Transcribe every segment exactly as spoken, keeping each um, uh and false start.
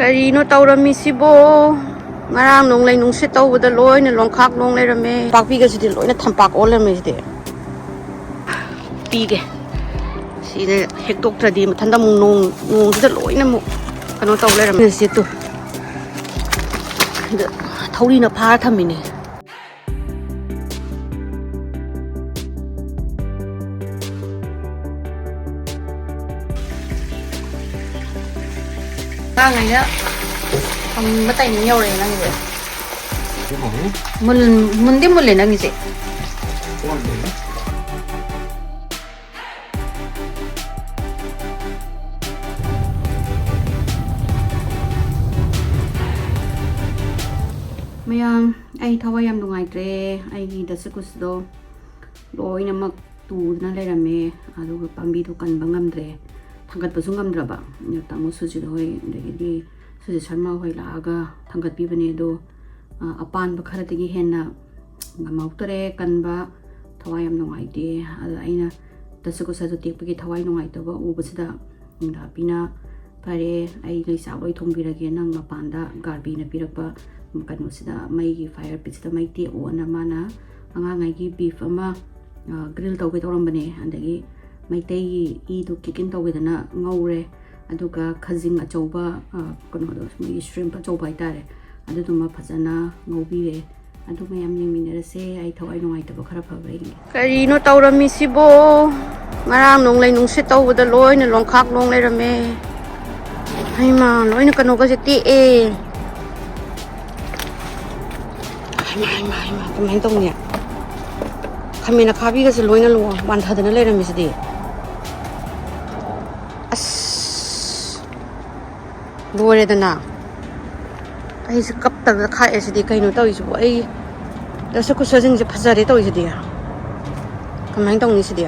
ꯀꯔꯤꯅꯣ ꯇꯧꯔꯝꯃꯤꯁꯤꯕꯣ? ꯉꯔꯥꯡ ꯅꯣꯡꯂꯩ ꯅꯨꯡꯁꯤꯠ ꯇꯧꯕꯗ ꯂꯣꯏꯅ ꯂꯣꯡꯈꯥꯛ ꯂꯣꯡ ꯂꯩꯔꯝꯃꯦ꯫ ꯄꯥꯛꯄꯤꯒꯁꯤꯗꯤ ꯂꯣꯏꯅ ꯊꯝꯄꯥꯛ ꯑꯣꯜꯂꯝꯃꯦ ꯁꯤꯗꯤ꯫ ꯄꯤꯒꯦ꯫ ꯁꯤꯗ ꯍꯦꯛꯇꯣꯛꯇ꯭ꯔꯗꯤ ꯃꯊꯟꯇ ꯑꯃꯨꯛ ꯅꯣꯡ, ꯅꯣꯡꯁꯤꯗ ꯂꯣꯏꯅ ꯑꯃꯨꯛ ꯀꯩꯅꯣ ꯇꯧ ꯂꯩꯔꯝꯃꯦ꯫ ꯁꯤ ꯇꯨ꯫ ꯁꯤꯗ ꯊꯧꯔꯤꯅ ꯐꯥꯔ ꯊꯝꯃꯤꯅꯦ꯫ ꯑꯉꯥꯡꯉꯩꯅ ꯊꯝꯕ timing ꯌꯧꯔꯦ ꯅꯪꯒꯤꯁꯦ꯫ ꯃꯨꯟ-, ꯃꯨꯟꯗꯤ ꯃꯨꯜꯂꯦ ꯅꯪꯒꯤꯁꯦ꯫ ꯃꯌꯥꯝ, ꯑꯩ ꯊꯋꯥꯏ ꯌꯥꯝ ꯅꯨꯡꯉꯥꯏꯇ꯭ꯔꯦ꯫ ꯑꯩꯒꯤ ꯗꯁꯀꯨꯁꯗꯣ ꯂꯣꯏꯅꯃꯛ ꯇꯨꯗꯅ ꯂꯩꯔꯝꯃꯦ꯫ ꯑꯗꯨꯒ ꯄꯥꯝꯕꯤꯗꯣ ꯀꯟꯕ ꯉꯝꯗ꯭ꯔꯦ, ꯊꯥꯡꯒꯠꯄꯁꯨ ꯉꯝꯗ꯭ꯔꯕ꯫ ꯑꯗꯨ ꯇꯥꯃꯣ ꯁꯨꯖꯤꯠ ꯍꯣꯏ, ꯑꯗꯒꯤꯗꯤ ꯁꯨꯖꯤꯠ ꯁꯔꯃ ꯍꯣꯏ ꯂꯥꯛꯑꯒ ꯊꯥꯡꯒꯠꯄꯤꯕꯅꯦ꯫ ꯑꯗꯣ, ꯑ, ꯑꯄꯥꯟꯕ ꯈꯔꯗꯒꯤ ꯍꯦꯟꯅ ꯉꯝꯍꯧꯗꯔꯦ ꯀꯟꯕ꯫ ꯊꯋꯥꯏ ꯌꯥꯝ ꯅꯨꯡꯉꯥꯏꯇꯦ꯫ ꯑꯗ ꯑꯩꯅ ꯗꯁꯀꯨꯁꯗꯣ ꯇꯦꯛꯄꯒꯤ ꯊꯋꯥꯏ ꯅꯨꯡꯉꯥꯏꯇꯕ ꯎꯕꯁꯤꯗ, ꯅꯨꯡꯗꯥꯡꯄꯤꯅ, "ꯐꯔꯦ, ꯑꯩ ꯅꯣꯏ ꯆꯥꯛ ꯂꯣꯏ ꯊꯣꯡꯕꯤꯔꯒꯦ, ꯅꯪ ꯃꯄꯥꯟꯗ ꯒꯥꯔꯕꯤꯅ ꯄꯤꯔꯛꯄ ꯀꯩꯅꯣꯁꯤꯗ, ꯃꯩꯒꯤ fire pitꯁꯤꯗ ꯃꯩ ꯇꯦꯛꯑꯣꯅ" ꯃꯥꯅ ꯑꯉꯥꯡꯉꯩꯒꯤ beef ꯑꯃ, ꯑ, grill ꯇꯧꯒꯦ ꯇꯧꯔꯝꯕꯅꯦ꯫ ꯑꯗꯒꯤ ꯃꯩꯇꯩꯒꯤ ꯏꯗꯨ kick in ꯇꯧꯒꯦꯗꯅ ꯉꯧꯔꯦ꯫ ꯑꯗꯨꯒ ꯈꯖꯤꯡ ꯑꯆꯧꯕ, ꯑ, ꯀꯩꯅꯣꯗꯣ, ꯃꯣꯏꯒꯤ shrimp ꯑꯆꯧꯕ ꯍꯥꯏꯇꯥꯔꯦ, ꯑꯗꯨꯗꯨꯃ ꯐꯖꯅ ꯉꯧꯕꯤꯔꯦ꯫ ꯑꯗꯨ ꯃꯌꯥꯝ ꯌꯦꯡꯃꯤꯟꯅꯔꯁꯦ꯫ ꯑꯩ ꯊꯋꯥꯏ ꯅꯨꯡꯉꯥꯏꯇꯕ ꯈꯔ ꯐꯕ꯭ꯔꯥ ꯌꯦꯡꯒꯦ꯫ ꯀꯔꯤꯅꯣ ꯇꯧꯔꯝꯃꯤꯁꯤꯕꯣ? ꯉꯔꯥꯡ ꯅꯣꯡꯂꯩ ꯅꯨꯡꯁꯤꯠ ꯇꯧꯕꯗ ꯂꯣꯏꯅ ꯂꯣꯡꯈꯥꯛ ꯂꯣꯡ ꯂꯩꯔꯝꯃꯦ꯫ ꯍꯩꯃꯥ, ꯂꯣꯏꯅ ꯀꯩꯅꯣꯒꯁꯦ ꯇꯦꯛꯑꯦ꯫ ꯍꯩꯃꯥ, ꯍꯩꯃꯥ, ꯍꯩꯃꯥ, ꯀꯃꯥꯏꯅ ꯇꯧꯅꯤ? ꯈꯥꯃꯦꯟ ꯑꯈꯥꯕꯤꯒꯁꯦ ꯂꯣꯏꯅ ꯂꯣ-, ꯋꯥꯟꯊꯗꯅ ꯂꯩꯔꯝꯃꯤꯁꯤꯗꯤ꯫ ꯑꯁ, ꯂꯣꯏꯔꯦꯗꯅ꯫ ꯑꯩꯁꯦ ꯀꯞꯇꯕꯗ ꯈꯥꯛꯑꯦ ꯁꯤꯗꯤ꯫ ꯀꯩꯅꯣ ꯇꯧꯔꯤꯁꯤꯕꯣ? ꯑꯩ ꯗꯁꯀꯨꯁꯁꯤꯡꯁꯦ ꯐꯖꯔꯦ ꯇꯧꯔꯤꯁꯤꯗꯤ꯫ ꯀꯃꯥꯏꯅ ꯇꯧꯅꯤ ꯁꯤꯗꯤ?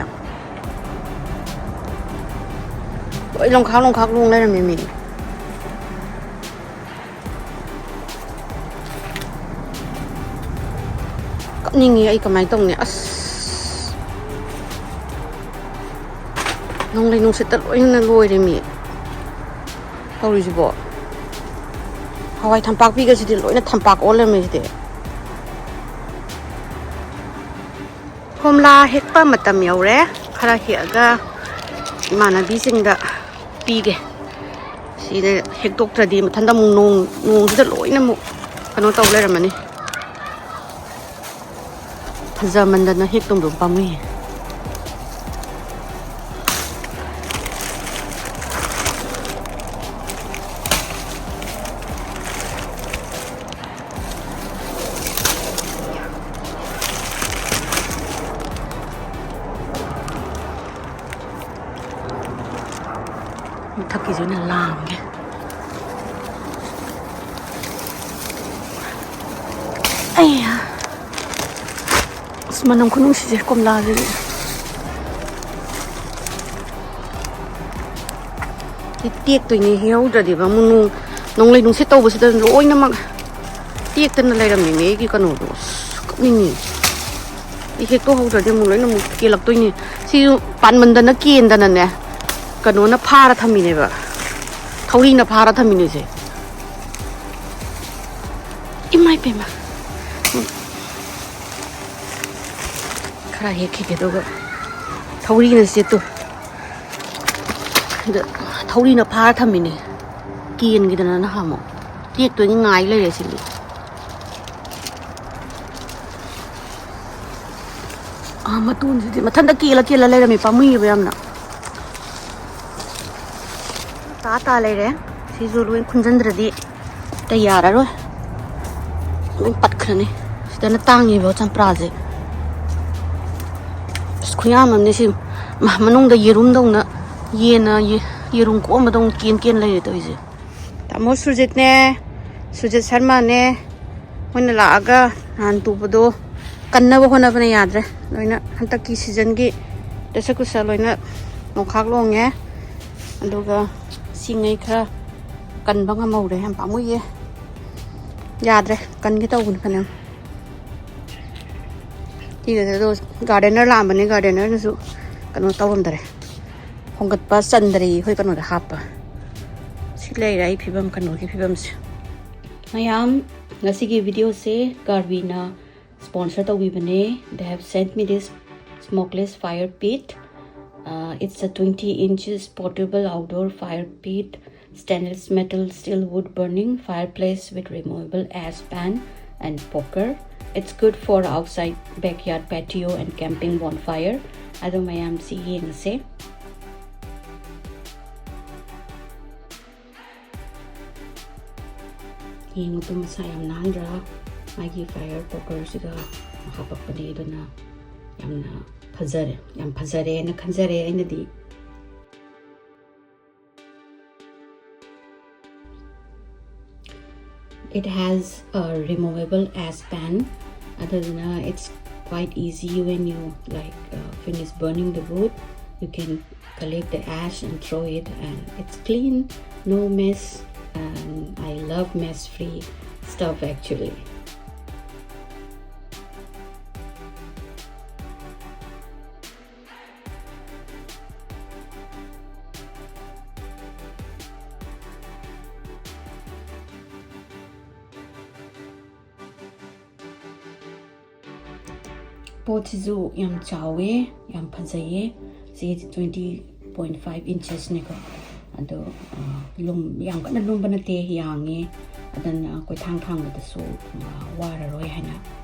ꯂꯣꯏ ꯂꯣꯡꯈꯥꯛ ꯂꯣꯡꯈꯥꯛ ꯂꯣꯡ ꯂꯩꯔꯝꯃꯦ ꯃꯤ꯫ ꯀꯞꯅꯤꯡꯉꯤ ꯑꯩ, ꯀꯃꯥꯏꯅ ꯇꯧꯅꯤ? ꯑꯁ, ꯅꯣꯡꯂꯩ ꯅꯨꯡꯁꯤꯠꯇ ꯂꯣꯏꯅ ꯂꯣꯏꯔꯦ ꯃꯤ꯫ ꯇꯧꯔꯤꯁꯤꯕꯣ? ꯍꯋꯥꯏ ꯊꯝꯄꯥꯛꯄꯤꯒꯁꯤꯗꯤ ꯂꯣꯏꯅ ꯊꯝꯄꯥꯛ ꯑꯣꯜꯂꯝꯃꯦ ꯁꯤꯗꯤ꯫ ꯀꯣꯝꯂꯥ ꯍꯦꯛꯄ ꯃꯇꯝ ꯌꯧꯔꯦ꯫ ꯈꯔ ꯍꯦꯛꯑꯒ ꯏꯃꯥꯟꯅꯕꯤꯁꯤꯡꯗ ꯄꯤꯒꯦ꯫ ꯁꯤꯗ ꯍꯦꯛꯇꯣꯛꯇ꯭ꯔꯗꯤ ꯃꯊꯟꯇ ꯑꯃꯨꯛ ꯅꯣꯡ, ꯅꯣꯡꯁꯤꯗ ꯂꯣꯏꯅ ꯑꯃꯨꯛ ꯀꯩꯅꯣ ꯇꯧ ꯂꯩꯔꯝꯃꯅꯤ꯫ ꯐꯖꯃꯟꯗꯅ ꯍꯦꯛꯇꯣꯡꯗꯣ ꯄꯥꯝꯃꯨꯏꯌꯦ꯫ ꯃꯊꯛꯀꯤꯁꯦ ꯑꯣꯏꯅ ꯂꯥꯝꯒꯦ꯫ ꯑꯩꯌꯥ꯫ ꯑꯁ, ꯃꯅꯝ ꯈꯨꯅꯨꯡꯁꯤꯁꯦ ꯀꯣꯝꯂꯥꯁꯤꯗꯤ꯫ ꯁꯤ ꯇꯦꯛꯇꯣꯏꯅꯦ, ꯍꯦꯛꯍꯧꯗ꯭ꯔꯗꯤꯕ ꯑꯃꯨꯛ ꯅꯣꯡ, ꯅꯣꯡꯂꯩ ꯅꯨꯡꯁꯤꯠ ꯇꯧꯕꯁꯤꯗ ꯂꯣꯏꯅꯃꯛ ꯇꯦꯛꯇꯅ ꯂꯩꯔꯝꯃꯤꯅꯦ ꯑꯩꯒꯤ ꯀꯩꯅꯣꯗꯣ꯫ ꯑꯁ, ꯀꯞꯅꯤꯡꯉꯤ꯫ ꯑꯩ ꯍꯦꯛꯇꯣꯛꯍꯧꯗ꯭ꯔꯗꯤ ꯑꯃꯨꯛ ꯂꯣꯏꯅ ꯑꯃꯨꯛ ꯀꯦꯜꯂꯛꯇꯣꯏꯅꯦ꯫ ꯁꯤꯁꯨ ꯄꯥꯟꯃꯟꯗꯅ ꯀꯦꯟꯗꯅꯅꯦ, ꯀꯩꯅꯣꯅ ꯐꯥꯔ ꯊꯝꯃꯤꯅꯦꯕ, ꯊꯧꯔꯤꯅ ꯐꯥꯔ ꯊꯝꯃꯤꯅꯦꯁꯦ꯫ ꯏꯃꯥꯏ ꯄꯦꯝꯃ꯫ ꯈꯔ ꯍꯦꯛꯈꯤꯒꯦ, ꯑꯗꯨꯒ ꯊꯧꯔꯤꯅ ꯁꯦꯠꯇꯨ꯫ ꯑꯗ ꯊꯧꯔꯤꯅ ꯐꯥꯔ ꯊꯝꯃꯤꯅꯦ꯫ ꯀꯦꯟꯒꯤꯗꯅ ꯅꯍꯥꯟꯃꯨꯛ꯫ ꯇꯦꯛꯇꯣꯏꯅꯤ ꯉꯥꯏ ꯂꯩꯔꯦ ꯁꯤꯗꯤ꯫ ꯑꯥ, ꯃꯇꯣꯟꯁꯤꯗꯤ ꯃꯊꯟꯇ ꯀꯦꯜꯂ ꯀꯦꯜꯂ ꯂꯩꯔꯝꯃꯤ, ꯄꯥꯝꯃꯨꯏꯌꯦꯕ ꯌꯥꯝꯅ꯫ ꯇꯥ ꯇꯥ ꯂꯩꯔꯦ꯫ ꯁꯤꯁꯨ ꯂꯣꯏ ꯈꯨꯟꯖꯟꯗ꯭ꯔꯗꯤ ꯑꯇꯩ ꯌꯥꯔꯔꯣꯏ꯫ ꯂꯣꯏ ꯄꯠꯈ꯭ꯔꯅꯤ꯫ ꯁꯤꯗꯅ ꯇꯥꯡꯉꯤꯕ ꯆꯝꯄ꯭ꯔꯥꯁꯦ꯫ ꯑꯁ, ꯈꯨꯌꯥꯝ ꯑꯃꯅꯦ ꯁꯤ꯫ ꯃ-, ꯃꯅꯨꯡꯗ ꯌꯦꯔꯨꯝꯗꯧꯅ, ꯌꯦꯟꯅ ꯌꯦ-, ꯌꯦꯔꯨꯝ ꯀꯣꯛꯑꯝꯕꯗꯧꯅ ꯀꯦꯟ ꯀꯦꯟ ꯂꯩꯔꯦ ꯇꯧꯔꯤꯁꯦ꯫ ꯇꯥꯃꯣ ꯁꯨꯔꯖꯤꯠꯅꯦ, ꯁꯨꯔꯖꯤꯠ ꯁꯔꯃꯅꯦ, ꯃꯣꯏꯅ ꯂꯥꯛꯑꯒ ꯅꯍꯥꯟ ꯇꯨꯕꯗꯣ ꯀꯟꯅꯕ ꯍꯣꯠꯅꯕꯅ ꯌꯥꯗ꯭ꯔꯦ꯫ ꯂꯣꯏꯅ ꯍꯟꯗꯛꯀꯤ ꯁꯤꯖꯟꯒꯤ ꯗꯁꯀꯨꯁ ꯂꯣꯏꯅ ꯅꯣꯡꯈꯥꯛ ꯂꯣꯡꯉꯦ꯫ ꯑꯗꯨꯒ ꯁꯤꯉꯩ ꯈꯔ ꯀꯟꯕ ꯉꯝꯍꯧꯔꯦ꯫ ꯌꯥꯝ ꯄꯥꯝꯃꯨꯏꯌꯦ꯫ ꯌꯥꯗ꯭ꯔꯦ, ꯀꯟꯒꯦ ꯇꯧꯕꯅꯤ ꯐꯅꯌꯥꯝ꯫ ꯁꯤꯒꯁꯦ ꯑꯗꯣ ꯒꯥꯔꯗꯦꯅꯔ ꯂꯥꯛꯑꯝꯕꯅꯦ, ꯒꯥꯔꯗꯦꯅꯔꯅꯁꯨ ꯀꯩꯅꯣ ꯇꯧꯔꯝꯗꯔꯦ, ꯍꯣꯡꯒꯠꯄ ꯆꯟꯗꯔꯦ ꯑꯩꯈꯣꯏ ꯀꯩꯅꯣꯗ ꯍꯥꯞꯄ꯫ ꯁꯤ ꯂꯩꯔꯦ ꯑꯩ ꯐꯤꯕꯝ, ꯀꯩꯅꯣꯒꯤ ꯐꯤꯕꯝꯁꯦ꯫ ꯃꯌꯥꯝ, ꯉꯁꯤꯒꯤ ꯚꯤꯗꯤꯑꯣꯁꯦ ꯀꯥꯔꯕꯤꯅ sponsor ꯇꯧꯕꯤꯕꯅꯦ. They have sent me this smokeless fire pit. Uh, it's a twenty inches portable outdoor fire pit, stainless metal steel wood burning fireplace with removable ash pan and poker. It's good for outside backyard patio and camping bonfire. ꯑꯗꯣ ꯃꯌꯥꯝ ꯁꯤ ꯌꯦꯡꯉꯁꯦ꯫ ꯌꯦꯡꯉꯨ two, ꯃꯁꯥ ꯌꯥꯝ ꯅꯥꯟꯗ꯭ꯔꯥ? ꯃꯥꯒꯤ fire ꯄꯣꯀꯔꯁꯤꯒ ꯍꯥꯄꯛꯄꯅꯦ, ꯑꯗꯨꯅ ꯌꯥꯝꯅ ꯐꯖꯔꯦ, ꯌꯥꯝ ꯐꯖꯔꯦꯅ ꯈꯟꯖꯔꯦ ꯑꯩꯅꯗꯤ꯫ It has a removable ash pan. ꯑꯗꯨꯗꯨꯅ it's quite easy when you, like, uh, finish burning the wood. You can collect the ash and throw it, and it's clean, no mess. And I love mess-free stuff, actually. ꯄꯣꯠꯁꯤꯁꯨ ꯌꯥꯝ ꯆꯥꯎꯋꯦ, ꯌꯥꯝ ꯐꯖꯩꯌꯦ꯫ ꯁꯤ twenty point five inches-ꯅꯦꯀꯣ꯫ ꯑꯗꯣ, ꯑ, ꯂꯨꯝ-, ꯌꯥꯝ ꯀꯟꯅ ꯂꯨꯝꯕ ꯅꯠꯇꯦ, ꯌꯥꯡꯉꯦ꯫ ꯑꯗꯨꯅ ꯀꯣꯏꯊꯥꯡ ꯊꯥꯡꯕꯗꯁꯨ, ꯑ, ꯋꯥꯔꯔꯣꯏ ꯍꯥꯏꯅ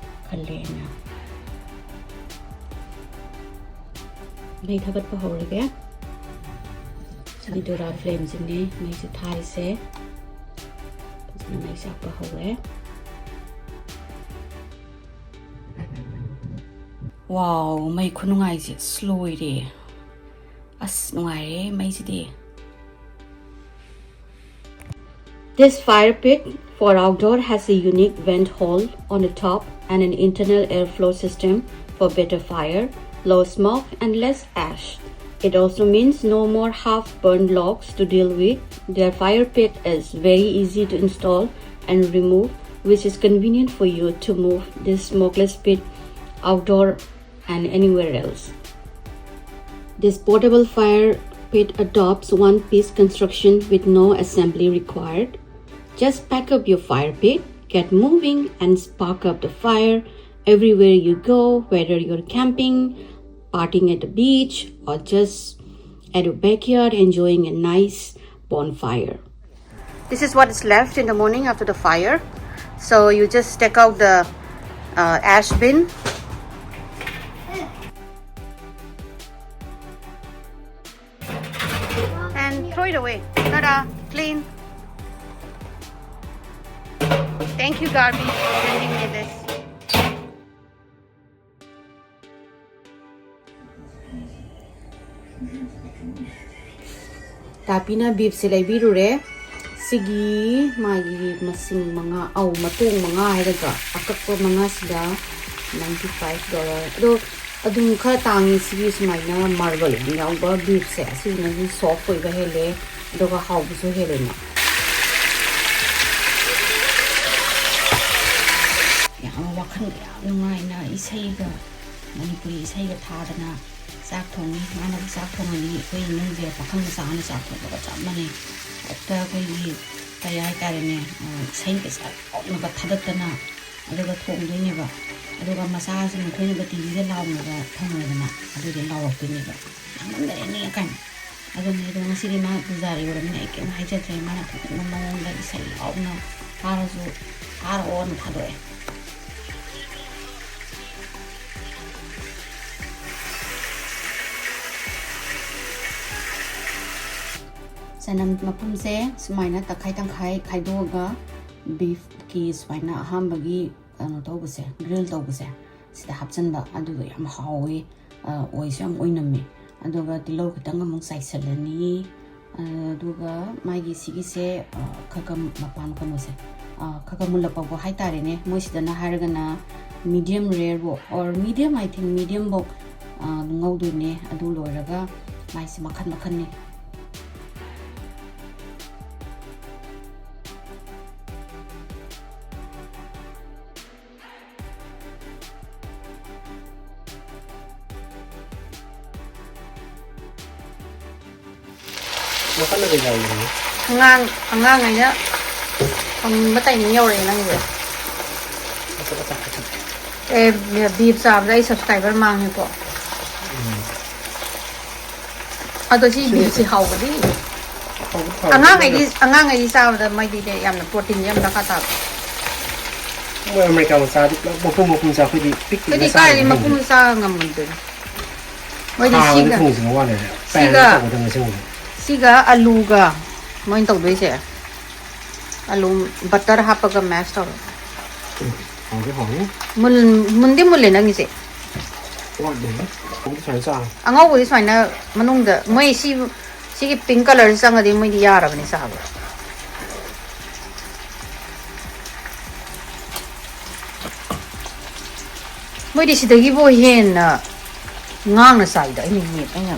ꯈꯜꯂꯦ ꯑꯩꯅ꯫ ꯃꯩ ꯊꯥꯒꯠꯄ ꯍꯧꯔꯒꯦ꯫ ꯁꯤꯗꯤ Dura flame-ꯁꯤꯅꯦ ꯃꯩꯁꯦ ꯊꯥꯔꯤꯁꯦ꯫ ꯐꯖꯅ ꯃꯩ ꯆꯥꯛꯄ ꯍꯧꯔꯦ꯫ Wow, ꯃꯩ ꯈꯨꯅꯨꯡꯉꯥꯏꯁꯦ ꯑꯁ ꯂꯣꯏꯔꯦ꯫ ꯑꯁ, ꯅꯨꯡꯉꯥꯏꯔꯦ ꯃꯩꯁꯤꯗꯤ꯫ This fire pit for outdoor has a unique vent hole on the top and an internal airflow system for better fire, low smoke, and less ash. It also means no more half-burned logs to deal with. Their fire pit is very easy to install and remove, which is convenient for you to move this smokeless pit outdoor and anywhere else. This portable fire pit adopts one-piece construction with no assembly required. Just pack up your fire pit, get moving, and spark up the fire everywhere you go, whether you're camping, partying at the beach, or just at your backyard enjoying a nice bonfire. This is what is left in the morning after the fire. So you just take out the uh, ash bin and throw it away. Ta-da! Clean. Thank you, Garvey, for sending me this. ꯇꯥꯄꯤꯅ ꯕꯤꯐꯁꯦ ꯂꯩꯕꯤꯔꯨꯔꯦ꯫ ꯁꯤꯒꯤ ꯃꯥꯒꯤ ꯃꯁꯤꯡ ꯃꯉꯥ, ꯑꯧ, ꯃꯇꯣꯡ ꯃꯉꯥ ꯍꯥꯏꯒꯗ꯭ꯔꯥ, ꯑꯀꯛꯄ ꯃꯉꯥꯁꯤꯗ ninety five dollar꯫ ꯑꯗꯣ ꯑꯗꯨꯝ ꯈꯔ ꯇꯥꯡꯉꯤ꯫ ꯁꯤꯒꯤ ꯁꯨꯃꯥꯏꯅ ꯃꯥꯔꯕꯜ ꯌꯥꯎꯕ ꯕꯤꯐꯁꯦ, ꯑꯁꯤꯁꯤꯅꯁꯨ ꯁꯣꯐ ꯑꯣꯏꯕ ꯍꯦꯜꯂꯦ, ꯑꯗꯨꯒ ꯍꯥꯎꯕꯁꯨ ꯍꯦꯜꯂꯦꯅ꯫ ꯌꯥꯝ ꯋꯥꯈꯜꯒ ꯌꯥꯝ ꯅꯨꯡꯉꯥꯏꯅ ꯏꯁꯩꯒ, ꯃꯅꯤꯄꯨꯔꯤ ꯏꯁꯩꯒ ꯊꯥꯗꯅ ꯆꯥꯛ ꯊꯣꯡꯉꯤ꯫ ꯃꯥꯅꯒ ꯆꯥꯛ ꯊꯣꯡꯉꯗꯤ ꯑꯩꯈꯣꯏ ꯏꯃꯨꯡꯁꯦ ꯄꯥꯈꯪ ꯃꯆꯥ ꯑꯃꯅ ꯆꯥꯛ ꯊꯣꯡꯕꯒ ꯆꯞ ꯃꯥꯟꯅꯩ꯫ ꯍꯦꯛꯇ ꯑꯩꯈꯣꯏꯒꯤ ꯀꯩ ꯍꯥꯏꯇꯥꯔꯦꯅꯦ, ꯑ, ꯏꯁꯩꯒꯁꯦ ꯂꯥꯎꯅꯒ ꯊꯥꯗꯠꯇꯅ ꯑꯗꯨꯒ ꯊꯣꯡꯗꯣꯏꯅꯦꯕ꯫ ꯑꯗꯨꯒ ꯃꯆꯥꯁꯤꯡ ꯑꯩꯈꯣꯏꯅꯒ ꯇꯤꯚꯤꯗ ꯂꯥꯎꯅꯒ ꯊꯝꯃꯨꯔꯗꯅ ꯑꯗꯨꯗꯤ ꯂꯥꯎꯔꯛꯇꯣꯏꯅꯦꯕ, "ꯂꯥꯡꯃꯟꯈꯔꯦꯅꯦ" ꯀꯥꯏꯅ꯫ ꯑꯗꯨꯅꯦ꯫ ꯑꯗꯣ ꯉꯁꯤꯗꯤ ꯃꯥ ꯄꯨꯖꯥꯔꯤ ꯑꯣꯏꯔꯕꯅꯤꯅ ꯑꯩ ꯀꯩꯝ ꯍꯥꯏꯖꯗ꯭ꯔꯦ꯫ ꯃꯥꯅ ꯊꯣꯛꯅꯤꯡꯕ ꯃꯑꯣꯡꯗ ꯏꯁꯩ ꯂꯥꯎꯅ ꯊꯥꯔꯁꯨ ꯊꯥꯔꯛꯑꯣꯅ ꯊꯥꯗꯣꯛꯑꯦ꯫ ꯆꯅꯝ ꯃꯄꯨꯝꯁꯦ ꯁꯨꯃꯥꯏꯅ ꯇꯪꯈꯥꯏ ꯇꯪꯈꯥꯏ ꯈꯥꯏꯗꯣꯛꯑꯒ ꯕꯤꯐꯀꯤ ꯁꯨꯃꯥꯏꯅ ꯑꯍꯥꯟꯕꯒꯤ ꯀꯩꯅꯣ ꯇꯧꯕꯁꯦ, ꯒ꯭ꯔꯤꯜ ꯇꯧꯕꯁꯦ, ꯁꯤꯗ ꯍꯥꯞꯆꯤꯟꯕ꯫ ꯑꯗꯨꯗꯣ ꯌꯥꯝ ꯍꯥꯎꯋꯤ꯫ ꯑ, ꯑꯣꯏꯁꯨ ꯌꯥꯝ ꯑꯣꯏꯅꯝꯃꯦ꯫ ꯑꯗꯨꯒ ꯇꯤꯜꯍꯧ ꯈꯤꯇꯪ ꯑꯃꯨꯛ ꯆꯥꯏꯁꯤꯜꯂꯅꯤ꯫ ꯑ, ꯑꯗꯨꯒ ꯃꯥꯒꯤ ꯁꯤꯒꯤꯁꯦ, ꯑ, ꯈꯔ ꯈꯔ ꯃꯄꯥꯟ ꯀꯩꯅꯣꯁꯦ, ꯑ, ꯈꯔ ꯈꯔ ꯃꯨꯜꯂꯛꯄ ꯐꯥꯎ ꯍꯥꯏꯇꯥꯔꯦꯅꯦ꯫ ꯃꯣꯏꯁꯤꯗꯅ ꯍꯥꯏꯔꯒꯅ medium rare ꯐꯥꯎ, or medium, I think medium ꯐꯥꯎ, ꯑ, ꯉꯧꯗꯣꯏꯅꯦ꯫ ꯑꯗꯨ ꯂꯣꯏꯔꯒ ꯃꯥꯏꯁꯦ ꯃꯈꯟ ꯃꯈꯟꯅꯤ꯫ ꯅꯥꯀꯟꯗ ꯀꯩ ꯌꯥꯎꯔꯤꯅꯣ? ꯑꯉꯥꯡ, ꯑꯉꯥꯡ ꯑꯩꯅ ꯐꯪꯕ ꯇꯥꯏꯃꯤꯡ ꯌꯧꯔꯛꯑꯦ ꯅꯪꯁꯦ꯫ ꯑꯦ, ꯕꯤꯞ ꯆꯥꯕꯗ ꯑꯩ ꯁꯕꯁꯀ꯭ꯔꯥꯏꯕꯔ ꯃꯥꯡꯉꯦꯀꯣ꯫ ꯑꯗꯣ ꯁꯤ ꯁꯤꯗꯤ ꯕꯤꯞꯁꯤ ꯍꯥꯎꯕꯗꯤ꯫ ꯍꯥꯎꯕꯗꯤ ꯍꯥꯎꯕꯗꯤ ꯑꯉꯥꯡꯈꯩꯗꯤ, ꯍꯥꯎꯕꯗꯤ ꯑꯉꯥꯡꯈꯩꯗꯤ ꯆꯥꯕꯗ ꯃꯣꯏꯗꯤ ꯌꯥꯝꯅ ꯄ꯭ꯔꯣꯇꯤꯟ ꯌꯥꯝ ꯗꯔꯀꯥꯔ ꯇꯥꯕ꯫ ꯃꯣꯏ ꯑꯃꯦꯔꯤꯀꯥ ꯃꯆꯥꯗꯤ ꯄꯨꯂꯞ ꯃꯄꯨꯝ ꯃꯄꯨꯝ ꯆꯥ, ꯑꯩꯈꯣꯏꯗꯤ ꯄꯤꯛ ꯄꯤꯛꯅ ꯑꯩꯈꯣꯏꯗꯤ ꯀꯥꯏꯗꯤ ꯆꯥꯕꯅꯤꯅ ꯃꯄꯨꯝ ꯆꯥ ꯉꯝꯃꯣꯏꯗꯣꯏꯅꯣ꯫ ꯃꯣꯏꯗꯤ ꯈꯥꯡꯗ ꯁꯤꯒ, ꯊꯣꯡꯁꯤꯅ ꯋꯥꯅꯦꯕ꯫ ꯄꯦꯟꯗ ꯁꯤꯒ, ꯇꯧꯒꯗꯕꯅꯦ ꯑꯁꯦꯡꯕꯗꯤ꯫ ꯁꯤꯒ ꯑꯂꯨꯒ ꯃꯣꯏꯅ ꯇꯧꯗꯣꯏꯁꯦ꯫ ꯑꯂꯨ ꯕꯇꯔ ꯍꯥꯞꯄꯒ ꯃꯦꯁ ꯇꯧꯔꯣ꯫ ꯎꯝ, ꯍꯥꯎꯗꯤ ꯍꯥꯎꯅꯤ꯫ ꯃꯨꯟ-, ꯃꯨꯟꯗꯤ ꯃꯨꯜꯂꯦ ꯅꯪꯒꯤꯁꯦ꯫ ꯋꯥꯠꯂꯤꯍꯦ꯫ ꯍꯥꯎꯗꯤ ꯁꯨꯃꯥꯏꯅ ꯆꯥꯔꯣ꯫ ꯑꯉꯧꯕꯗꯤ ꯁꯨꯃꯥꯏꯅ ꯃꯅꯨꯡꯗ ꯃꯣꯏ ꯁꯤ, ꯁꯤꯒꯤ ꯄꯤꯡ ꯀꯂꯔꯁꯤ ꯆꯪꯉꯗꯤ ꯃꯣꯏꯗꯤ ꯌꯥꯔꯕꯅꯤ ꯆꯥꯕ꯫ ꯃꯣꯏꯗꯤ ꯁꯤꯗꯒꯤꯕꯨ ꯍꯦꯟꯅ ꯉꯥꯡꯅ ꯆꯥꯏꯗ, ꯑꯩꯅ ꯌꯦꯡ-, ꯑꯩꯅ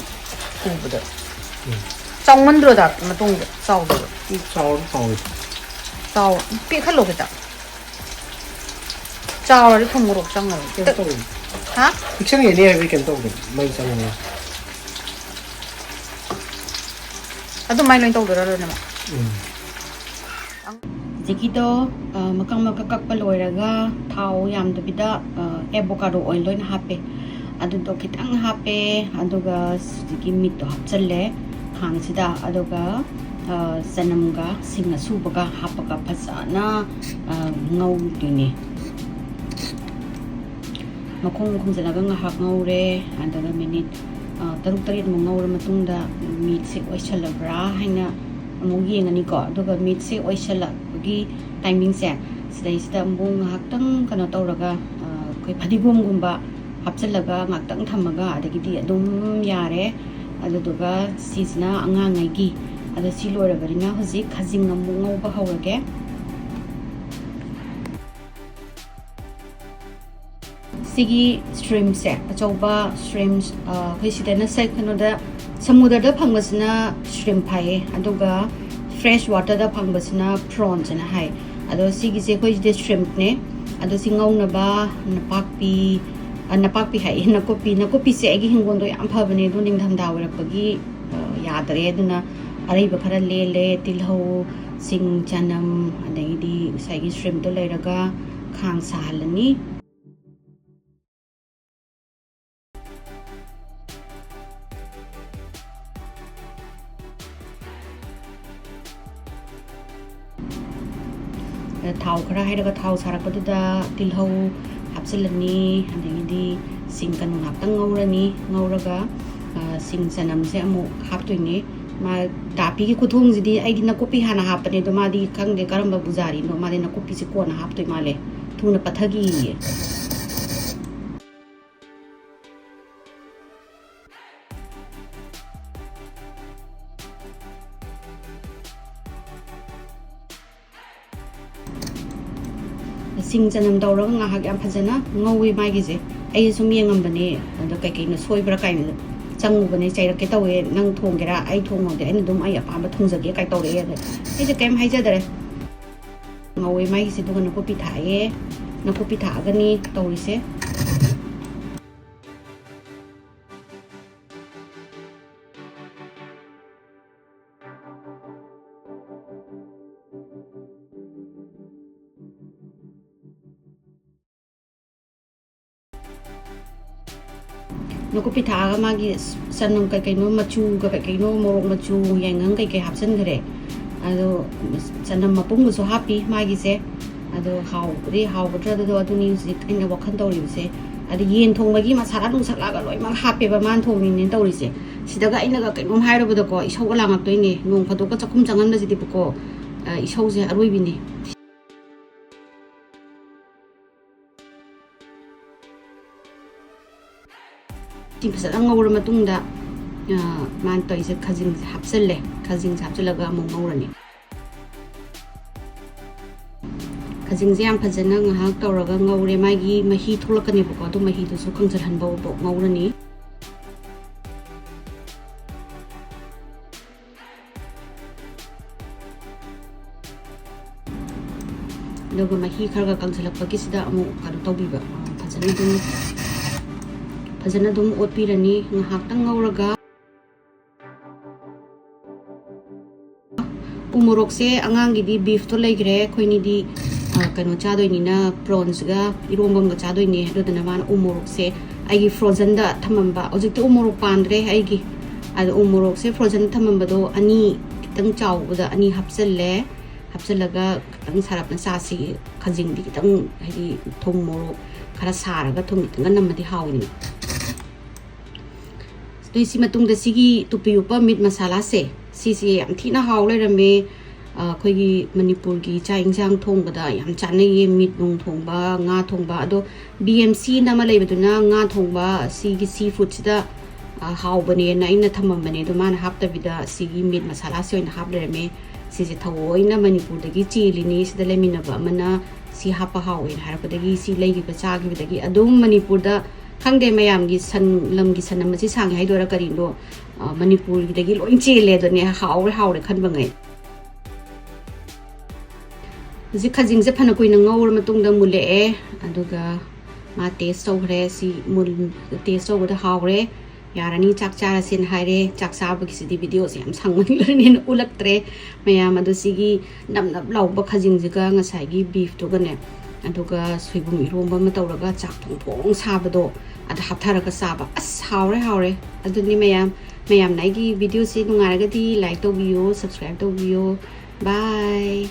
ꯎꯕꯗ꯫ ꯎꯝ꯫ ꯆꯥꯎꯃꯟꯗ꯭ꯔꯣ ꯗꯥ ꯃꯇꯣꯡꯗꯣ? ꯆꯥꯎꯗ꯭ꯔꯣ? ꯎꯝ, ꯆꯥꯎꯗꯤ ꯆꯥꯎꯋꯤ꯫ ꯆꯥꯎ-, ꯄꯤꯛꯍꯜꯂꯣ ꯈꯤꯇ꯫ ꯆꯥꯎꯔꯗꯤ ꯊꯨꯝ ꯃꯣꯔꯣꯛ ꯆꯪꯉꯔꯣꯏ꯫ ꯀꯩꯅꯣ ꯇꯧꯋꯤ꯫ ꯍꯥ? ꯄꯤꯛꯁꯟꯒꯅꯤ ꯍꯥꯏꯕꯗꯤ ꯀꯩꯅꯣ ꯇꯧꯗꯦ, ꯃꯩ ꯆꯪꯉꯅꯤ꯫ ꯑꯗꯨꯃꯥꯏꯅ ꯂꯣꯏ ꯇꯧꯗꯣꯏꯔꯥ ꯂꯣꯏꯅꯃꯛ? ꯎꯝ꯫ ꯍꯧꯖꯤꯛꯀꯤꯗꯣ, ꯑ, ꯃꯀꯛ ꯃꯀꯛ ꯀꯛꯄ ꯂꯣꯏꯔꯒ ꯊꯥꯎ ꯌꯥꯝꯗꯕꯤꯗ, ꯑ, avocado oil ꯑꯣꯏꯅ ꯍꯥꯞꯄꯦ꯫ ꯑꯗꯨꯗꯣ ꯈꯤꯇꯪ ꯍꯥꯞꯄꯦ, ꯑꯗꯨꯒ ꯍꯧꯖꯤꯛꯀꯤ ꯃꯤꯠꯇꯣ ꯍꯥꯞꯆꯜꯂꯦ ꯈꯥꯡꯁꯤꯗ, ꯑꯗꯨꯒ, ꯑ, ꯆꯅꯝꯒ ꯁꯤꯡ ꯑꯁꯨꯕꯒ ꯍꯥꯞꯄꯒ ꯐꯖꯅ, ꯑ, ꯉꯧꯗꯣꯏꯅꯦ꯫ ꯃꯈꯨꯝ ꯈꯨꯝꯖꯤꯜꯂꯒ ꯉꯥꯏꯍꯥꯛ ꯉꯧꯔꯦ꯫ ꯑꯗꯨꯒ ꯃꯤꯅꯤꯠ, ꯑ, ꯇꯔꯨꯛ ꯇꯔꯦꯠꯃꯨꯛ ꯉꯧꯔ ꯃꯇꯨꯡꯗ ꯃꯤꯠꯁꯦ ꯑꯣꯏꯁꯜꯂꯕ꯭ꯔꯥ ꯍꯥꯏꯅ ꯑꯃꯨꯛ ꯌꯦꯡꯉꯅꯤꯀꯣ꯫ ꯑꯗꯨꯒ ꯃꯤꯠꯁꯦ ꯑꯣꯏꯁꯜꯂꯛꯄꯒꯤ ꯇꯥꯏꯃꯤꯡꯁꯦ, ꯁꯤꯗꯩꯁꯤꯗ ꯑꯃꯨꯛ ꯉꯥꯏꯍꯥꯛꯇꯪ ꯀꯩꯅꯣ ꯇꯧꯔꯒ, ꯑ, ꯑꯩꯈꯣꯏ ꯐꯗꯤꯒꯣꯝꯒꯨꯝꯕ ꯍꯥꯞꯆꯤꯜꯂꯒ ꯉꯥꯏꯍꯥꯛꯇꯪ ꯊꯝꯃꯒ ꯑꯗꯒꯤꯗꯤ ꯑꯗꯨꯝ ꯌꯥꯔꯦ꯫ ꯑꯗꯨꯗꯨꯒ ꯁꯤꯁꯤꯅ ꯑꯉꯥꯡꯉꯩꯒꯤ꯫ ꯑꯗꯣ ꯁꯤ ꯂꯣꯏꯔꯕꯅꯤꯅ ꯍꯧꯖꯤꯛ ꯈꯥꯖꯤꯡ ꯑꯃꯨꯛ ꯉꯧꯕ ꯍꯧꯔꯒꯦ꯫ ꯁꯤꯒꯤ ꯁ꯭ꯔꯤꯝꯁꯦ, ꯑꯆꯧꯕ ꯁ꯭ꯔꯤꯝꯁ, ꯑ, ꯑꯩꯈꯣꯏ ꯁꯤꯗꯅ ꯁꯦ-, ꯀꯩꯅꯣꯗ, ꯁꯃꯨꯗ꯭ꯔꯗ ꯐꯪꯕꯁꯤꯅ ꯁ꯭ꯔꯤꯝ ꯍꯥꯏꯌꯦ, ꯑꯗꯨꯒ ꯐ꯭ꯔꯦꯁ ꯋꯥꯇꯔꯗ ꯐꯪꯕꯁꯤꯅ ꯄ꯭ꯔꯣꯟꯁ ꯍꯥꯏꯅ ꯍꯥꯏ꯫ ꯑꯗꯣ ꯁꯤꯒꯤꯁꯦ ꯑꯩꯈꯣꯏ ꯁꯤꯗ ꯁ꯭ꯔꯤꯝꯅꯦ꯫ ꯑꯗꯣ ꯁꯤ ꯉꯧꯅꯕ ꯅꯄꯥꯛꯄꯤ, ꯑ, ꯅꯄꯥꯛꯄꯤ ꯍꯥꯏꯌꯦ, ꯅꯥꯀꯨꯞꯄꯤ꯫ ꯅꯥꯀꯨꯞꯄꯤꯁꯦ ꯑꯩꯒꯤ ꯍꯤꯡꯒꯣꯜꯗꯣ ꯌꯥꯝ ꯐꯕꯅꯦ, ꯑꯗꯣ ꯅꯤꯡꯊꯝꯊꯥ ꯑꯣꯏꯔꯛꯄꯒꯤ, ꯑ, ꯌꯥꯗꯔꯦ꯫ ꯑꯗꯨꯅ ꯑꯔꯩꯕ ꯈꯔ ꯂꯦꯜꯂꯦ, ꯇꯤꯜꯍꯧ, ꯁꯤꯡ, ꯆꯅꯝ, ꯑꯗꯒꯤꯗꯤ ꯉꯁꯥꯏꯒꯤ ꯁ꯭ꯔꯤꯝꯇꯣ ꯂꯩꯔꯒ ꯈꯥꯡ ꯁꯥꯍꯜꯂꯅꯤ꯫ ꯑꯗ ꯊꯥꯎ ꯈꯔ ꯍꯩꯔꯒ, ꯊꯥꯎ ꯁꯥꯔꯛꯄꯗꯨꯗ ꯇꯤꯜꯍꯧ ꯍꯥꯞꯆꯤꯜꯂꯅꯤ, ꯑꯗꯒꯤꯗꯤ ꯁꯤꯡ ꯀꯩꯅꯣ ꯉꯥꯛꯇꯪ ꯉꯧꯔꯅꯤ꯫ ꯉꯧꯔꯒ, ꯑ, ꯁꯤꯡ ꯆꯅꯝꯁꯦ ꯑꯃꯨꯛ ꯍꯥꯞꯇꯣꯏꯅꯦ꯫ ꯃꯥ, ꯗꯥꯄꯤꯒꯤ ꯈꯨꯊꯣꯡꯁꯤꯗꯤ ꯑꯩꯗꯤ ꯅꯥꯀꯨꯞꯄꯤ ꯍꯥꯟꯅ ꯍꯥꯞꯄꯅꯦ, ꯑꯗꯣ ꯃꯥꯗꯤ ꯈꯪꯗꯦ ꯀꯔꯝꯕ ꯄꯨꯖꯥꯔꯤꯅꯣ, ꯃꯥꯗꯤ ꯅꯥꯀꯨꯞꯄꯤꯁꯦ ꯀꯣꯟꯅ ꯍꯥꯞꯇꯣꯏ ꯃꯥꯜꯂꯦ, ꯊꯨꯅ ꯄꯠꯊꯈꯤꯌꯦ꯫ ꯁꯤꯡ ꯆꯅꯝ ꯇꯧꯔꯒ ꯉꯥꯏꯍꯥꯛ ꯌꯥꯝ ꯐꯖꯅ ꯉꯧꯋꯦ ꯃꯥꯒꯤꯁꯦ꯫ ꯑꯩꯁꯦ ꯁꯨꯝ ꯌꯦꯡꯉꯝꯕꯅꯦ, ꯑꯗꯣ ꯀꯩꯀꯩꯅꯣ ꯁꯣꯏꯕ꯭ꯔꯥ ꯀꯥꯏꯅ ꯆꯪꯉꯨꯕꯅꯦ, ꯆꯩꯔꯛꯀꯦ ꯇꯧꯋꯦ, "ꯅꯪ ꯊꯣꯡꯒꯦꯔꯥ?" "ꯑꯩ ꯊꯣꯡꯉꯣꯗꯤ, ꯑꯩꯅ ꯑꯗꯨꯝ ꯑꯩ ꯑꯄꯥꯝꯕ ꯊꯣꯡꯖꯒꯦ" ꯀꯥꯏ ꯇꯧꯔꯛꯑꯦ꯫ ꯑꯗ ꯑꯩꯁꯦ ꯀꯩꯝ ꯍꯥꯏꯖꯗꯔꯦ꯫ ꯉꯧꯋꯦ ꯃꯥꯒꯤꯁꯦ, ꯑꯗꯨꯒ ꯅꯥꯀꯨꯞꯄꯤ ꯊꯥꯛꯑꯦ, ꯅꯥꯀꯨꯞꯄꯤ ꯊꯥꯛꯑꯒꯅꯤ ꯇꯧꯔꯤꯁꯦ꯫ ꯅꯥꯀꯨꯞꯄꯤ ꯊꯥꯛꯑꯒ ꯃꯥꯒꯤ ꯆꯅꯝ ꯀꯩꯀꯩꯅꯣ, ꯃꯆꯨꯒ ꯀꯩꯀꯩꯅꯣ, ꯃꯣꯔꯣꯛ ꯃꯆꯨ, ꯌꯥꯏꯉꯪ ꯀꯩꯀꯩ ꯍꯥꯞꯆꯤꯟꯈ꯭ꯔꯦ꯫ ꯑꯗꯣ ꯆꯅꯝ ꯃꯄꯨꯝꯒꯁꯨ ꯍꯥꯞꯄꯤ ꯃꯥꯒꯤꯁꯦ꯫ ꯑꯗꯣ ꯍꯥꯎꯕꯗꯤ ꯍꯥꯎꯒꯗ꯭ꯔꯥ ꯑꯗꯨꯗꯣ, ꯑꯗꯨꯅꯤ ꯍꯧꯖꯤꯛ ꯑꯩꯅ ꯋꯥꯈꯜ ꯇꯧꯔꯤꯕꯁꯦ꯫ ꯑꯗ ꯌꯦꯟ ꯊꯣꯡꯕꯒꯤ ꯃꯁꯥꯂꯥ ꯅꯨꯡꯁꯥꯂꯥꯒ ꯂꯣꯏꯅꯃꯛ ꯍꯥꯞꯄꯦꯕ ꯃꯥꯅ ꯊꯣꯡꯉꯤꯅꯦꯅ ꯇꯧꯔꯤꯁꯦ꯫ ꯁꯤꯗꯒ ꯑꯩꯅꯒ ꯀꯩꯅꯣꯝ ꯍꯥꯏꯔꯨꯕꯗꯀꯣ, ꯏꯁꯧꯒ ꯂꯥꯡꯉꯛꯇꯣꯏꯅꯦ꯫ ꯅꯣꯡ ꯐꯥꯗꯣꯛꯀ ꯆꯥꯛꯈꯨꯝ ꯆꯪꯍꯟꯕꯁꯤꯗꯤꯕꯀꯣ, ꯑ, ꯏꯁꯧꯁꯦ ꯑꯔꯣꯏꯕꯤꯅꯦ꯫ ꯁꯤ ꯐꯖꯅ ꯉꯧꯔ ꯃꯇꯨꯡꯗ, ꯑ, ꯃꯥꯅ ꯇꯧꯔꯤꯁꯦ, ꯈꯥꯖꯤꯡꯁꯦ ꯍꯥꯞꯆꯜꯂꯦ꯫ ꯈꯥꯖꯤꯡꯁꯦ ꯍꯥꯞꯆꯜꯂꯒ ꯑꯃꯨꯛ ꯉꯧꯔꯅꯤ꯫ ꯈꯥꯖꯤꯡꯁꯦ ꯌꯥꯝ ꯐꯖꯅ ꯉꯥꯏꯍꯥꯛ ꯇꯧꯔꯒ ꯉꯧꯔꯦ꯫ ꯃꯥꯒꯤ ꯃꯍꯤ ꯊꯣꯛꯂꯛꯀꯅꯦꯕꯀꯣ, ꯑꯗꯨ ꯃꯍꯤꯗꯨꯁꯨ ꯀꯪꯁꯤꯜꯍꯟꯕ ꯐꯥꯎ ꯉꯧꯔꯅꯤ꯫ ꯑꯗꯨꯒ ꯃꯍꯤ ꯈꯔꯒ ꯀꯪꯁꯤꯜꯂꯛꯄꯒꯤꯁꯤꯗ ꯑꯃꯨꯛ ꯀꯩꯅꯣ ꯇꯧꯕꯤꯕ, ꯐꯖꯅ ꯑꯗꯨꯝ, ꯐꯖꯅ ꯑꯗꯨꯝ ꯑꯣꯠꯄꯤꯔꯅꯤ꯫ ꯉꯥꯏꯍꯥꯛꯇꯪ ꯉꯧꯔꯒ ꯃꯣꯔꯣꯛꯁꯦ ꯑꯉꯥꯡꯒꯤꯗꯤ beefꯇꯣ ꯂꯩꯈ꯭ꯔꯦ, ꯑꯩꯈꯣꯏꯅꯤꯗꯤ ꯑ, ꯀꯩꯅꯣ ꯆꯥꯗꯣꯏꯅꯤꯅ prawnsꯒ ꯏꯔꯣꯝꯕ ꯑꯃꯒ ꯆꯥꯗꯣꯏꯅꯦ꯫ ꯑꯗꯨꯗꯨꯅ ꯃꯥꯅ ꯎ ꯃꯣꯔꯣꯛꯁꯦ ꯑꯩꯒꯤ frozenꯗ ꯊꯝꯃꯝꯕ, ꯍꯧꯖꯤꯛꯇꯤ ꯎ ꯃꯣꯔꯣꯛ ꯄꯥꯟꯗ꯭ꯔꯦ ꯑꯩꯒꯤ꯫ ꯑꯗꯣ ꯎ ꯃꯣꯔꯣꯛꯁꯦ frozenꯗ ꯊꯝꯃꯝꯕꯗꯣ ꯑꯅꯤ, ꯈꯤꯇꯪ ꯆꯥꯎꯕꯗ ꯑꯅꯤ ꯍꯥꯞꯆꯜꯂꯦ꯫ ꯍꯥꯞꯆꯜꯂꯒ ꯈꯤꯇꯪ ꯁꯥꯔꯞꯅ ꯆꯥꯁꯤ꯫ ꯈꯖꯤꯡꯗꯤ ꯈꯤꯇꯪ, ꯍꯥꯏꯗꯤ, ꯊꯨꯝ ꯃꯣꯔꯣꯛ ꯈꯔ ꯁꯥꯔꯒ ꯊꯨꯝ ꯈꯤꯇꯪꯒ ꯅꯝꯃꯗꯤ ꯍꯥꯎꯋꯤꯗꯅ꯫ ꯑꯗꯨꯏ ꯁꯤ ꯃꯇꯨꯡꯗ ꯁꯤꯒꯤ ꯇꯨꯄꯤ ꯎꯞꯄ meat masalaꯁꯦ, ꯁꯤꯁꯦ ꯌꯥꯝ ꯊꯤꯅ ꯍꯥꯎ ꯂꯩꯔꯝꯃꯦ꯫ ꯑ, ꯑꯩꯈꯣꯏꯒꯤ ꯃꯅꯤꯄꯨꯔꯒꯤ ꯆꯥꯛ ꯏꯟꯁꯥꯡ ꯊꯣꯡꯕꯗ ꯌꯥꯝ ꯆꯥꯅꯩꯌꯦ, meat ꯅꯨꯡ ꯊꯣꯡꯕ, ꯉꯥ ꯊꯣꯡꯕ꯫ ꯑꯗꯣ BMCꯅ ꯑꯃ ꯂꯩꯕꯗꯨꯅ ꯉꯥ ꯊꯣꯡꯕ, ꯁꯤꯒꯤ seafoodꯁꯤꯗ, ꯑ, ꯍꯥꯎꯕꯅꯦꯅ ꯑꯩꯅ ꯊꯝꯃꯝꯕꯅꯦ꯫ ꯑꯗꯣ ꯃꯥꯅ ꯍꯥꯞꯇꯕꯤꯗ ꯁꯤꯒꯤ meat masalaꯁꯦ ꯑꯣꯏꯅ ꯍꯥꯞ ꯂꯩꯔꯝꯃꯦ꯫ ꯁꯤꯁꯦ ꯊꯑꯣꯏꯅ ꯃꯅꯤꯄꯨꯔꯗꯒꯤ ꯆꯦꯜꯂꯤꯅꯤ, ꯁꯤꯗ ꯂꯩꯃꯤꯟꯅꯕ ꯑꯃꯅ ꯁꯤ ꯍꯥꯞꯄ ꯍꯥꯎꯋꯦꯅ ꯍꯥꯏꯔꯛꯄꯗꯒꯤ ꯁꯤ ꯂꯩꯈꯤꯕ, ꯆꯥꯈꯤꯕꯗꯒꯤ ꯑꯗꯨꯝ ꯃꯅꯤꯄꯨꯔꯗ, ꯈꯪꯗꯦ, ꯃꯌꯥꯝꯒꯤ ꯁꯟ, ꯂꯝꯒꯤ ꯁꯟ ꯑꯃ ꯁꯤ ꯁꯥꯡꯉꯦ ꯍꯥꯏꯗꯣꯏꯔꯥ ꯀꯔꯤꯅꯣ, ꯑ, ꯃꯅꯤꯄꯨꯔꯗꯒꯤ ꯂꯣꯏ ꯆꯦꯜꯂꯦ ꯑꯗꯨꯅꯦ, ꯍꯥꯎꯔꯦ ꯍꯥꯎꯔꯦ ꯈꯟꯕꯉꯩ꯫ ꯍꯧꯖꯤꯛ ꯈꯖꯤꯡꯁꯦ ꯐꯅ ꯀꯨꯏꯅ ꯉꯧꯔ ꯃꯇꯨꯡꯗ ꯃꯨꯜꯂꯛꯑꯦ, ꯑꯗꯨꯒ ꯃꯥ taste ꯇꯧꯈ꯭ꯔꯦ꯫ ꯁꯤ ꯃꯨꯟ-, taste ꯇꯧꯕꯗ ꯍꯥꯎꯔꯦ꯫ ꯌꯥꯔꯅꯤ, ꯆꯥꯛ ꯆꯥꯔꯁꯦꯅ ꯍꯥꯏꯔꯦ꯫ ꯆꯥꯛ ꯆꯥꯕꯒꯤꯁꯤꯗꯤ videoꯁꯦ ꯌꯥꯝ ꯁꯥꯡꯃꯟꯈ꯭ꯔꯅꯤꯅ ꯎꯠꯂꯛꯇ꯭ꯔꯦ꯫ ꯃꯌꯥꯝ ꯑꯗꯣ ꯁꯤꯒꯤ ꯅꯞ ꯅꯞ ꯂꯥꯎꯕ ꯈꯖꯤꯡꯁꯤꯒ ꯉꯁꯥꯏꯒꯤ beefꯇꯨꯒꯅꯦ, ꯑꯗꯨꯒ ꯁꯣꯏꯕꯨꯝ ꯏꯔꯣꯝꯕ ꯑꯃ ꯇꯧꯔꯒ ꯆꯥꯛ ꯐꯣꯡ ꯐꯣꯡ ꯁꯥꯕꯗꯣ ꯑꯗ ꯍꯥꯞꯊꯔꯒ ꯆꯥꯕ꯫ ꯑꯁ, ꯍꯥꯎꯔꯦ, ꯍꯥꯎꯔꯦ꯫ ꯑꯗꯨꯅꯤ ꯃꯌꯥꯝ, ꯃꯌꯥꯝꯅ ꯑꯩꯒꯤ videoꯁꯤ ꯅꯨꯡꯉꯥꯏꯔꯒꯗꯤ like ꯇꯧꯕꯤꯌꯨ, subscribe ꯇꯧꯕꯤꯌꯨ꯫ Bye꯫